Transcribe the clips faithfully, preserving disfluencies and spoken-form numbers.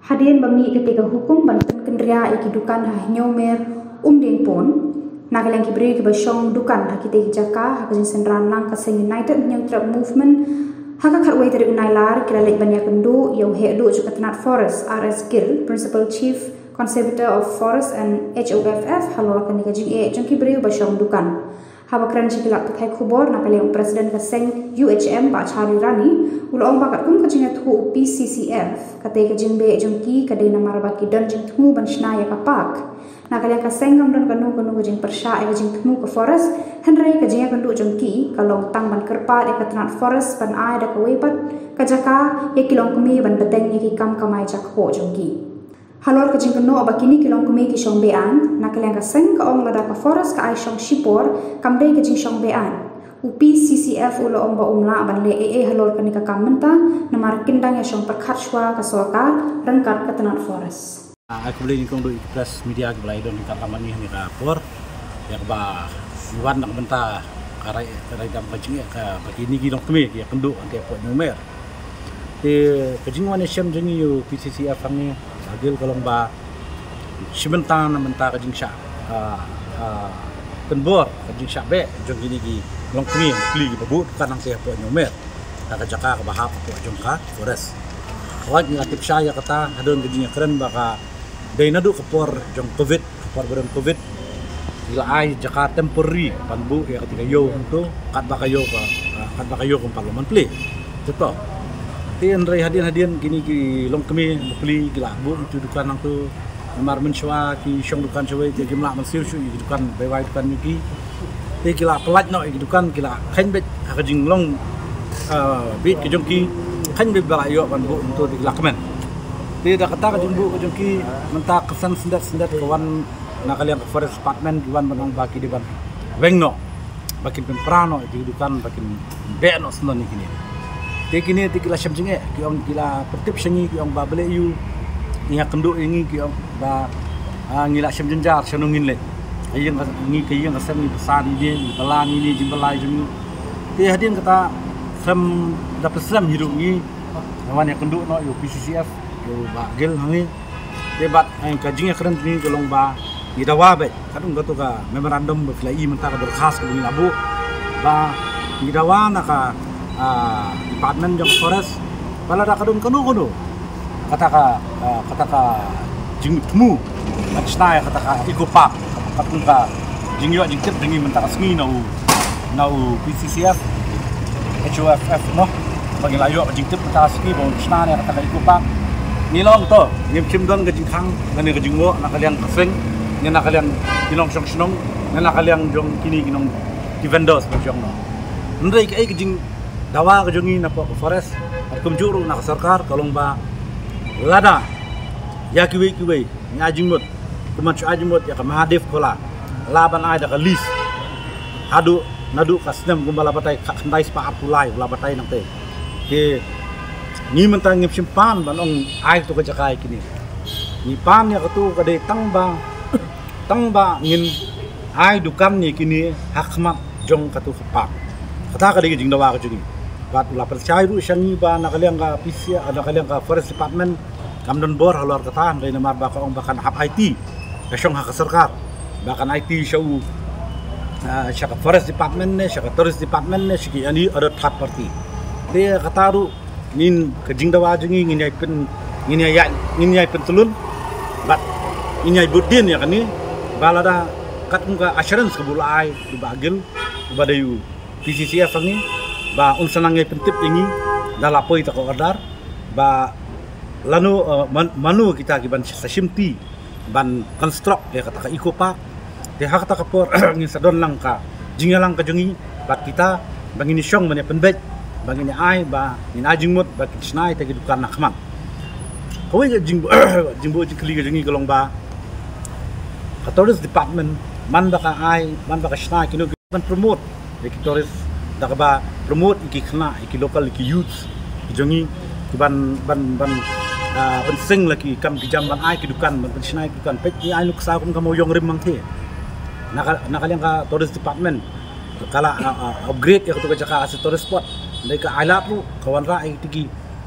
Hadien ba mih kata ka hukum ban pynkynriah ïa ki dukan ha Hynñiewmer Umdiengpon, na ka liang ki briew kiba shong dukan ha kita ki jaka, ha ka jingsynran lang ka seng United Hynñiewtrep Movement, ha ka khatwei tarik u Nailar, ki la leit ban ïakynduh ïa u heh duh jong ka tnat Forest, R S Gill, Principal Chief Conservator of Forest and H O F F, halor kane ka jingeh jong ki briew ba shong dukan. Haba kren sha ki lad pathai khubor na ka liang u President ka seng U H M, Bah Charlie Rani, u la ong ba katkum ka jingïathuh u P C C F, kata ka jingbeh jong ki ka dei namar ba ki don jingthmu ban shna ïa ka park. Na ka liang ka seng kam don kano kano ka jingpyrshah ïa ka jingthmu ka Forest, hynrei ka jingïakynduh jong ki ka long tang ban kyrpad ïa ka tnat Forest ban ai da kawei pat ka jaka ïa ki longkmie ban bteng ïa ki kam kamai jakpoh jong ki. Halor ka jingkynnoh ba kine ki longkmie ki shong be-aiñ, na ka liang ka seng ka ong lada ka Forest ka ai shong shipor, kam dei ka jingshong be-aiñ. U P C C F u la ong ba um lah ban leh ei ei halor kane ka kam mynta, namar kin dang ïa shong pyrkhat shuwa ka sorkar ryngkat ka tnat Forest. Ai khublei nyngkong ïa ki press media kiba la ïadon ryngkat lem bad ngi ha kane ka por. Ïa kaba ngi wan na ka bynta ka rai, ka rai dam ka jingeh kaba kine ki longkmie ki ïakynduh hangtei hapoh Hynñiewmer. Te ka jingwan ïashem jong ngi ïa u P C C F hangne, Bah Gill, ka long ba shi bynta na bynta ka jingshah, ah, ah, pynbor, ka jingshah beh jong kine ki longkmie bapli kiba buh dukan hangtei hapoh Hynñiewmer, ha ka jaka kaba hap hapoh jong ka Forest. Wat ngi la tip shai ïa kata, hadien ka jingïakren ba ka dei naduh ka por jong Covid, ka por ba don Covid, ngi la ai jaka temporary ban buh ïa kata ka ïew hangto, katba ka ïew ka, ah, katba ka ïew kam pat long ban plie. Te to. Te hynrei hadien hadien kine ki longkmie bapli ki la buh ïa ki dukan hangto, namar mynshuwa ki shong dukan shawei te kim lah ban siew shuh ïa ki dukan, bai wai dukan jong ki. Te ki la pyllait noh ïa ki dukan, ki la kheiñ beit ha ka jinglong, ah, beit ka jong ki, kheiñ beit ba la ïoh ban buh hangto te ki la kmen. Te da kata ka jingbuh ka jong ki, mynta ka seng syndet syndet ka wan na ka liang ka Forest Department, ki wan ban ong ba ki dei ban weng noh, ba kin pynpra noh ïa ki dukan, ba kin beh noh shen ïa kine. Te kine te ki la shem jingeh, ki ong, ki la pyntip sha ngi, ki ong ba balei ïa u, ngi ïakynduh ïa ngi, ki ong ba, ah, ngi la shem jynjar shano ngin leit. Ka ïing ka, ngi ka ïing ka sem ngi pynsan ïa ine, ngi bylla ïa ine, jingbylla jong ngi. Te hadien kata, sem da pynslem hi ruh ngi, ngi wan ïakynduh noh ïa u P C C F, ïa u Bah Gill hangne. Te bad, eh, ka jingïakren jong ngi ka long ba ngi dawa beit, katkum kato ka memorandum ba phi la i mynta, ka dorkhas kaba ngi la buh, ba ngi dawa na ka, ah, Department jong Forest, ba lada ka don kano kano kata ka, ah, kata ka jingthmu ban shna ïa kata ka Eco Park, katkum ka jingïoh jingtip jong ngi mynta ka sngi na u, na u P C C F, H O F F, noh, ba ngi la ïoh jingtip mynta ka sngi ba un shna ïa kata ka Eco Park. Ngi la ong to, ngim shym don ka jingkhang lane ka jingwoh na ka liang ka seng, ne na ka liang ki nongshong shnong, ne na ka liang jong kine ki nong, ki vendors ba shong noh. Hynrei kaei ka jingdawa ka jong ngi na pok ka Forest bad kumjuh ruh na ka sorkar ka long ba lada ïa kiwei kiwei ngi ai jingmut, kumban shu ai jingmut ïa ka Mahadev Khola, la ban ai da ka lease. Haduh, naduh ka snem kumba la batai, ka khyndai spah arphew lai la batai nangtei. Te ngi mynta ngim shym pan ban ong ai to ka jaka ïa kine. Ngi pan ïa kato ka dei tang ba, tang ba ngin ai dukan ïa kine ha khmat jong kato ka park. Kata ka dei ka jingdawa ka jong ngi. Bad u la pynshai ruh sha ngi ba na ka liang ka P C, na ka liang ka Forest Department kam don bor halor kata, hynrei namar ba ka ong ba kan hap aiti, ka shong ha ka sorkar, ba kan aiti sha u, ah, sha ka Forest Department ne, sha ka Tourist Department ne, sha ki any other third party. Te kata ruh ngin, ka jingdawa jong ngi, ngin ïai pyn, ngin ïai, ngin ïai pyntlun bad ngin ïai bud dien ïa kane, ba lada katkum ka assurance kaba u la ai u Bah Gill, uba dei u P C C F hangne, ba un sa nang ïai pyntip ïa ngi da la poi ta ka order ba lano, eh, man-, mano kita kiban sa shimti ban construct ïa kata ka Eco Park. Te ha kata ka por ngin sa don lang ka jingïalang ka jong ngi bad kita, ba ngin ïashong ban ïa pynbeit, ba ngin ïa ai, ba ngin ai jingmut ba kin shna ïa kita ki dukan na khmat. Kawei ka jing-, jingbuh jingkylli ka jong ngi ka long ba ka Tourist Department, man ba ka ai, man ba ka shna kino ban promote ïa ki tourist, da kaba promote ïa ki khynnah, ïa ki local, ïa ki youths ki jong ngi, kiban, ban, ban, ah, ban seng la ki kam ki jam, ban ai ki dukan, ban, ban shna ïa ki dukan. Peit, ngi ai nuksa kum ka Mawïong Rim Mangthe. Na ka, na ka liang ka Tourist Department ka la, ah, ah, upgrade ïa kato ka jaka as a tourist spot. Dei ka Ailad ruh ka wanrah ïa kito ki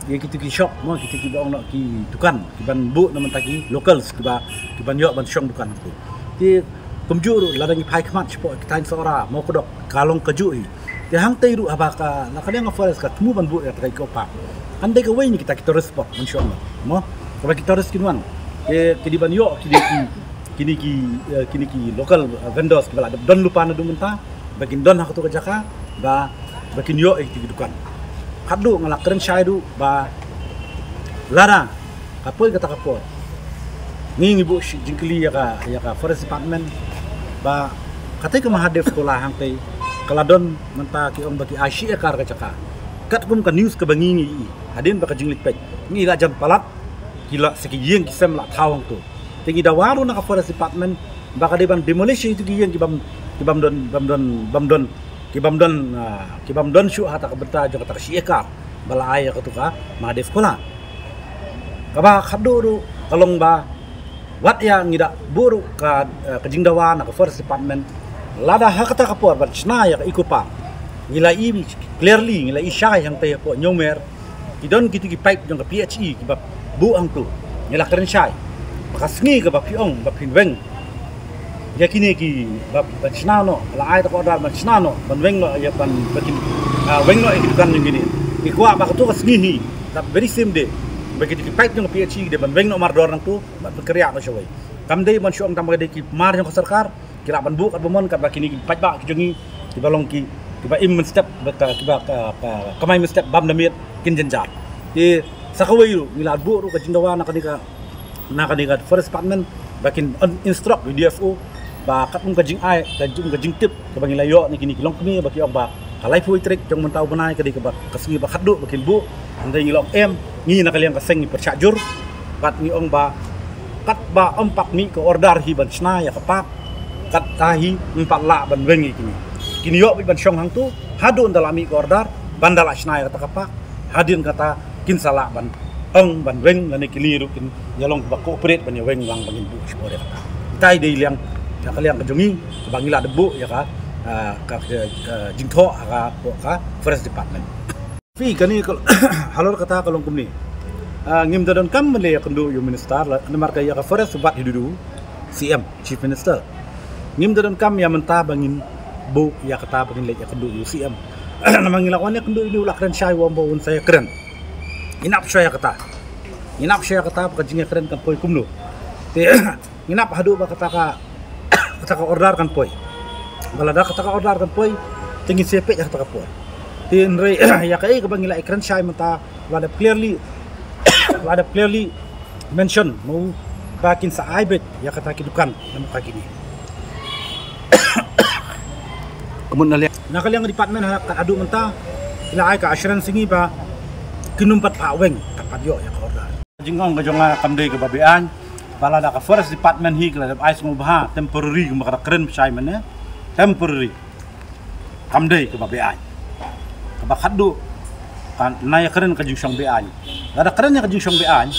Ïa kito ki shop mo, kito kiba ong noh ki dukan kiban buh na mynta ki locals kiba, kiban ïoh ban shong dukan hangto. Te kumjuh ruh lada ngi phai khmat shapoh ki thaiñ Sohra, Mawkdok, ka long kajuh hi. Te hangtei ruh haba ka, la ka liang ka forest ka thmu ban buh ïa kata ka eco park, kan dei kawei na kita ki tourist spot ban shong mo, kaba ki tourist kin wan. Te ki dei ban ïoh kine ki, kine ki, eh, kine ki local, eh, vendors kiba la dep don lypa naduh mynta, ba kin don ha kato ka jaka, ba, ba kin ïoh ïa kito ki dukan. Haduh nga la kren shai ruh ba lada ka poi kata ka por, ngi, ngi buh shi jingkylli ïa ka, ïa ka forest department ba katei ka Mahadev Khola hangtei ka la don mynta ki ong ba ki ai shi ekar ka jaka. Katkum ka news kaba ngi, ngi ïohi hadien ba ka jingleit peit, ngi la jan palat, ki la sa ki ïing ki sem la thaw hangto. Te ngi dawa ruh na ka forest department ba ka dei ban demolish ïa kito ki ïing kibym, kibym don, bym don, bym don, kibym don, ah, kibym don shuh ha kata ka bynta jong kata ka shi ekar ba la ai ïa kato ka Mahadev Khola. Kaba khatduh ruh ka long ba wat ïa ngi da buh ruh ka, eh, ka jingdawa na ka forest department, lada ha kata ka por ban shna ïa ka eco park, ngi la ïohi clearly, ngi la ïohi shai hangtei hapoh Ñiewmer, ki don kito ki paip jong ka P H E kiba buh hangto. Ngi la kren shai ba ka sngi kaba phi ong ba phin weng ïa kine ki, ba, ban shna noh, la ai ta ka order ban shna noh, ban weng noh ïa, ban, ba kin, ah, weng noh ïa ki dukan jong kine. Ngi kwah ba kato ka sngi hi, that very same day, ba kito ki paip jong ka P H E ki dei ban weng noh mardor nangto, ban pynkynriah noh shawei. Kam dei ban shu ong tang ba ka dei ki mar jong ka sorkar, ki lah ban buh katba mon, katba kine ki paidbah ki jong ngi kiba long ki, kiba im mynstep bad ka, kiba ka, ka, kamai mynstep bymdamiat kin jynjar. Te sa kawei ruh ngi la buh ruh ka jingdawa na kane ka, na kane ka forest department ba kin instruct ïa u D F O ba katkum ka jingai, katkum ka jingtip kaba ngi la ïoh na kine ki longkmie ba ki ong ba ka laiphew tarik jong mynta u bnai ka dei kaba ka sngi ba khatduh ba kin buh. Hynrei ngi la ong em, ngi na ka liang ka seng ngi pyrshah jur bad ngi ong ba katba ym pat mih ka order hi ban shna ïa ka park, kata hi ym pat lah ban weng ïa kine. Kin ïoh beit ban shong hangto haduh ynda la mih ka order ban da la shna ïa kata ka park. Hadien kata kin sa lah ban ong ban weng, lane kine ruh kin ïa long ba cooperate ban ïa weng lang ba ngin buh shuh ïa kata. Ita i dei liang, ïa ka liang ka jong ngi ba ngi la dep buh ïa ka, ah, ka, ka, ah, jingthoh ha ka, ka forest department. Phi kane ka, halor kata ka long kumne. Ah, ngim da donkam ban leit ïakynduh ïa u minister la, namar ka ïa ka forest wat hi dudu C M, Chief Minister. Ngim da donkam ïa mynta ba ngin buh ïa kata ba ngin leit ïakynduh ïa u C M. Namar ngi la wan ïakynduh ïa u, la kren shai u ong ba un sa ïakren. Ngi nap shai ïa kata. Ngi nap shai ïa kata ba ka jingïakren kan poi kumno. Te ngi nap haduh ba kata ka, kata ka order kan poi. Ba lada kata ka order kan poi, te ngin sa peit ïa kata ka por. Te hynrei ïa kaei kaba ngi la ïakren shai mynta, la dep clearly, la dep clearly mention mo ba kin sa ai beit ïa kata ki dukan namar ka kine. Ka mut na liang, na ka liang department ha ka haduh mynta, la ai ka assurance ïa ngi ba kin ym pat phah weng, kat pat ïoh ïa ka order. Jingong ka jong nga kam dei kaba beaiñ, ba lada ka forest department hi ka la dep ai sngewbha temporary, kumba ka da kren shai mynne, temporary. Kam dei kaba beaiñ. Kaba khatduh, kan nai ïakren ka jingshong beaiñ. Lada kren ïa ka jingshong beaiñ,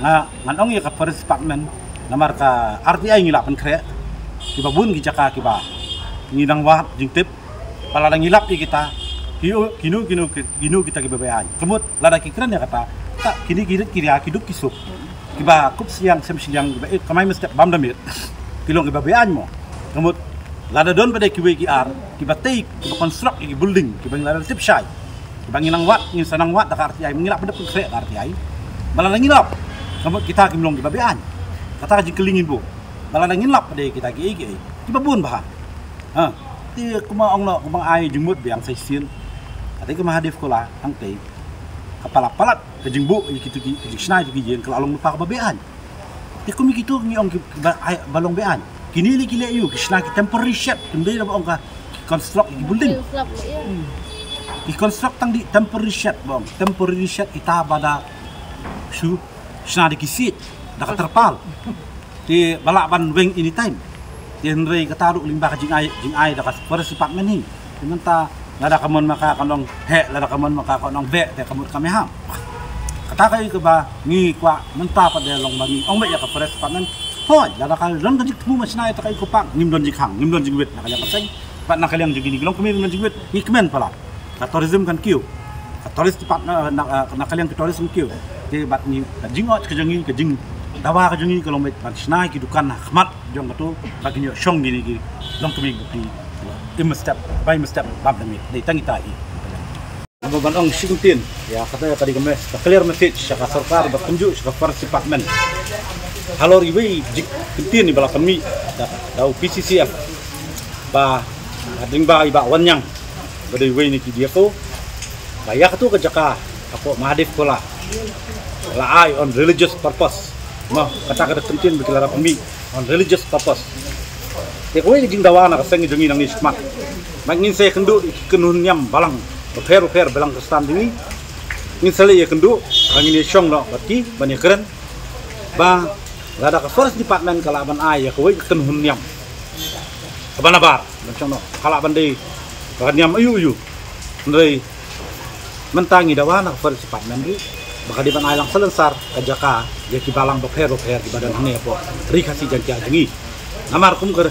nga, ngan ong ïa ka forest department, namar ka R T I ngi la pynkhreh, kiba bun ki jaka kiba ngi dang wad jingtip, ba lada ngi lap ïa kita, kino, kino, kino, kino kita kiba beaiñ. Ka mut lada ki kren ïa kata, ta, kine ki rit ki ria ki duk ki suk, kiba kup shiliang sem shiliang, kiba, eh, kamai mynstep bymdamiat, ki long kiba beaiñ mo. Ka mut lada don pat de kiwei ki ar kiba tei, kiba construct ïa ki building kiba ngi la tip shai, kiba ngi nang wad, ngin sa nang wad da ka R T I, ngi la pat de pynkhreh da ka R T I. Ba lada ngi lap, ka mut kita kim long kiba beaiñ. Kata ka jingkylli ngin buh. Ba lada ngin lap pat de kita kiei kiei kiba bun bha. Ha, te kumba ong noh, kumba ai jingmut biang sa shisien. Kata ka Mahadev Khola hangtei, ka palat palat ka jingbuh ïa kito ki, ka jingshna ïa kito ki ïing, ka la long lypa kaba beaiñ. Te kum ïa kito ngi ong ki, ba, ai, ba long beaiñ. Kine lei ki leh ïa u, ki shna ki temporary shed, kim dei ba ong ka construct ïa ki building. Construct, ya. Ki construct tang dei temporary shed ba ong, temporary shed, kita ba da shu shna da ki siej, da ka terpal. Te ba lah ban weng anytime. Te hynrei kata ruh lyngba ka jingai, jingai da ka forest department hi. Te mynta lada ka mon ma ka kan ong heh, lada ka mon ma ka kan ong beh, te ka mut kam ïahap. Kata kaei kaba ngi kwah mynta pat de long ba ngi ong beit ïa ka forest department. Hooid, lada ka don ka jingthmu ban shna ïa kata ka eco park, ngim don jingkhang, ngim don jingwit na ka liang ka seng. Bad na ka liang jong kine ki longkmie ngim don jingwit, ngi kmen palat. Ka tourism kan kiew. Tourist department, na, na, na ka liang ki tourist, thank you. Te bad ngi, ka jingngoh ka jong ngi, ka jingdawa ka jong ngi ka long beit ban shna ki dukan ha khmat jong kato, bad ki ïoh shong kine ki longkmie bapli, im step, bai im step bam da miet. Dei tang ita hi. Ba ban ong shi kyntien ïa kata, ïa ka dei ka mes-, ka clear message sha ka sorkar bad kumjuh sha ka forest department. Halor iwei i jingkyntien iba la pynmih da, da u P C C F, ba, hadien ba i Bah Wanniang, ba dei iwei na ki D F O, ba ïa kato ka jaka hapoh Mahadev Khola la ai on religious purpose. Mo, kata ka dei ka kyntien ba ki la pynmih, on religious purpose. Te kawei ka jingdawa na ka seng jong ngi nangne shakhmat, ba ngin sa ïakynduh ïa ki kynhun niam balang bapher bapher, balang Khristan jong ngi. Ngin sa leit ïakynduh, ba ngin ïashong noh bad ki ban ïakren ba lada ka forest department ka lah ban ai ïa kawei ka kynhun niam kaba nabar, ban shong noh, ka lah ban dei ka niam aiu aiu. Hynrei mynta ngi dawa na ka forest department ruh ba ka dei ban ai lang salonsar ka jaka ïa ki balang bapher bapher kiba don hangne hapoh Ri Khasi Jaiñtia jong ngi. Namar kum ka,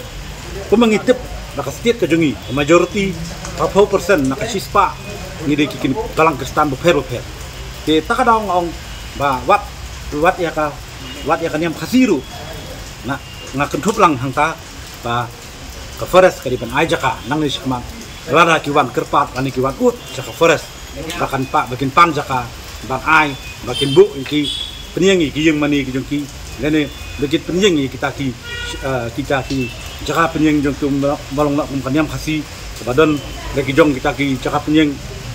kum ngi tip, na ka state ka jong ngi, ka majority, ka phew percent na ka shispah ngi dei ki, ki balang Khristan bapher bapher. Te ta ka daw nga ong ba wat, wat ïa ka, wat ïa ka niam Khasi ruh, nga, nga kynthup lang hangta ba ka forest ka dei ban ai jaka nangne shakhmat. Lada ki wan kyrpad lane ki wan ud sha ka forest, ba kan pan, ba kin pan jaka ban ai, ba kin buh ïa ki, pynïeng ïa ki ïing mane ki jong ki, lane ba kin pynïeng ïa kita ki, eh, kita ki jaka pynïeng jong ki, ba long noh kum ka niam Khasi, ba don la ki jong kita ki jaka pynïeng,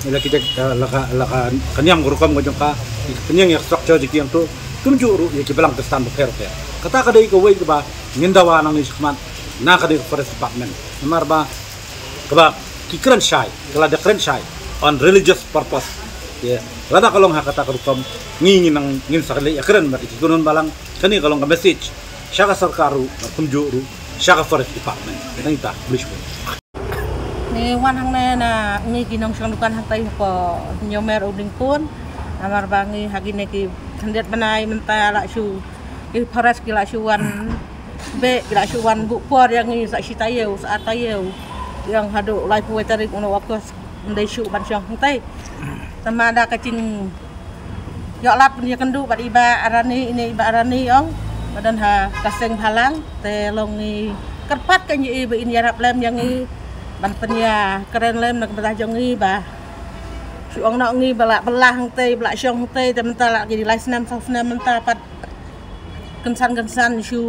la kita, eh, la ka, la ka, ka niam ka rukom ka jong ka, ki pynïeng ïa ka structure jong ki hangto, kumjuh ruh ïa ki balang Khristan bapher bapher. Kata ka dei kawei kaba ngin dawa nangne shakhmat na ka dei ka forest department. Namar ba kaba ki kren shai, ka la da kren shai on religious purpose. Ïa, lada ka long ha kata ka rukom, ngi, ngin nang, ngin sa leit ïakren bad ki kynhun balang. Kane ka long ka message sha ka sorkar ruh, bad kumjuh ruh sha ka forest department. Tang ita, khublei shibun. Ngi wan hangne na ngi ki nongshong dukan hangtai hapoh Hynñiewmer U Diengpun. Namar ba ngi ha kine ki khyndiat bnai mynta la shu, ki forest ki la shu wan beh, ki la shu wan buh por ïa ngi sa shi taïew, sa ar taïew. Ïa haduh laiphew wei tarik u August, ym dei shuh ban shong hangtai. Tangba da ka jingïoh lad pynïakynduh bad i Bah Arani, ine i Bah Arani ong ba don ha ka seng bhalang, te long ngi kyrpad kein ïa i ba in ïarap lem ïa ngi ban pynïakren lem na ka bynta jong ngi ba shu ong noh ngi ba la bylla hangtai, ba la shong hangtai, te mynta la ki lai snem saw snem mynta pat kynsan kynsan shu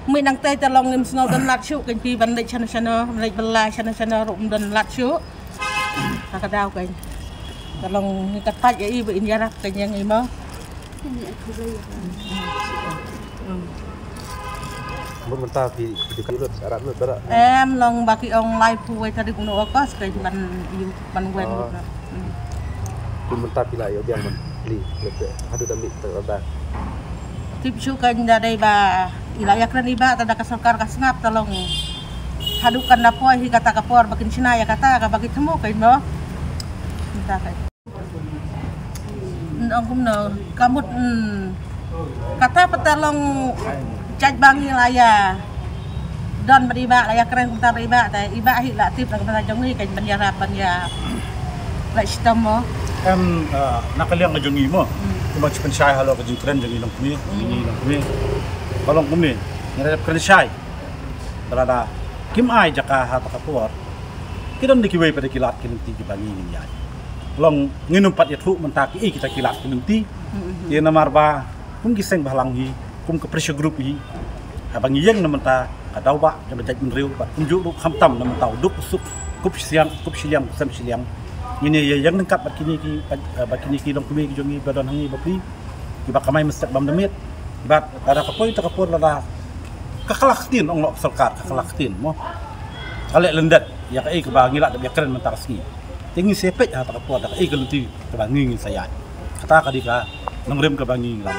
mih nangtai, te long ngim sngew don lad shuh kein phi ban leit shano shano, ban leit bylla shano shano ruh ym don lad shuh. Ha ka daw kein, te long ngi kyrpad ïa i ba in ïarap kein ïa ngi mo. Mut mynta phi, phi dei ka lut, arap lut, baroh. Em, long ba ki ong laiphew wei tarik u August kein ban ïoh, ban wan lut. Hmm. Mut mynta phi la ïoh biang man phi, lut, haduh da mih te ba. Tip shuh kein da dei ba i la ïakren i Bah, te da ka sorkar ka sngap, te long haduh kan da poi hi kata ka por ba kin shna ïa kata kaba ki thmu kein mo. Mynta kein. Nong kumno, ka mut, hmm. Kata pat te long jait ba ngi la ïa don bad i Bah, la ïakren kumta bad i Bah, te i Bah hi la tip na ka bynta jong ngi kein ban ïarap, ban ïa la shitom mo. Em, ah, na ka liang ka jong ngi mo. Hmm. Kumba shu pynshai halor ka jingkren jong ngi longkmie, hmm, ngi longkmie. Ka long kumne, ngi la dep kren shai. Ba lada kim ai jaka ha kata ka por, ki don da kiwei pat ki lad ki lynti kiba ngi ngin ïaid. Long ngin ym pat ïathuh mynta kiei kita ki lad ki lynti. Hmm. Te namar ba kum ki seng bhalang hi, kum ka pressure group hi, haba ngi ïeng na mynta ka daw ba jong ka jaitbynriew bad kumjuh ruh khamtam na mynta u duk u suk, kup shiliang, kup shiliang, sem shiliang. Ngin ïa ïeng ryngkat bad kine ki, bad, eh, bad kine ki longkmie ki jong ngi ba don ha ngi bapli, kiba kamai mynstep bam da miet. Bad lada ka poi ta ka por lada ka kylla ktien, ong noh ka sorkar ka kylla ktien mo, ka leh lyndet ïa kaei kaba ngi lah dep ïakren mynta ka sngi. Te ngin sa peit ha ta ka por da kaei ka lynti kaba ngi ngin sa ïaid. Kata ka dei ka nongrim kaba ngi ngi la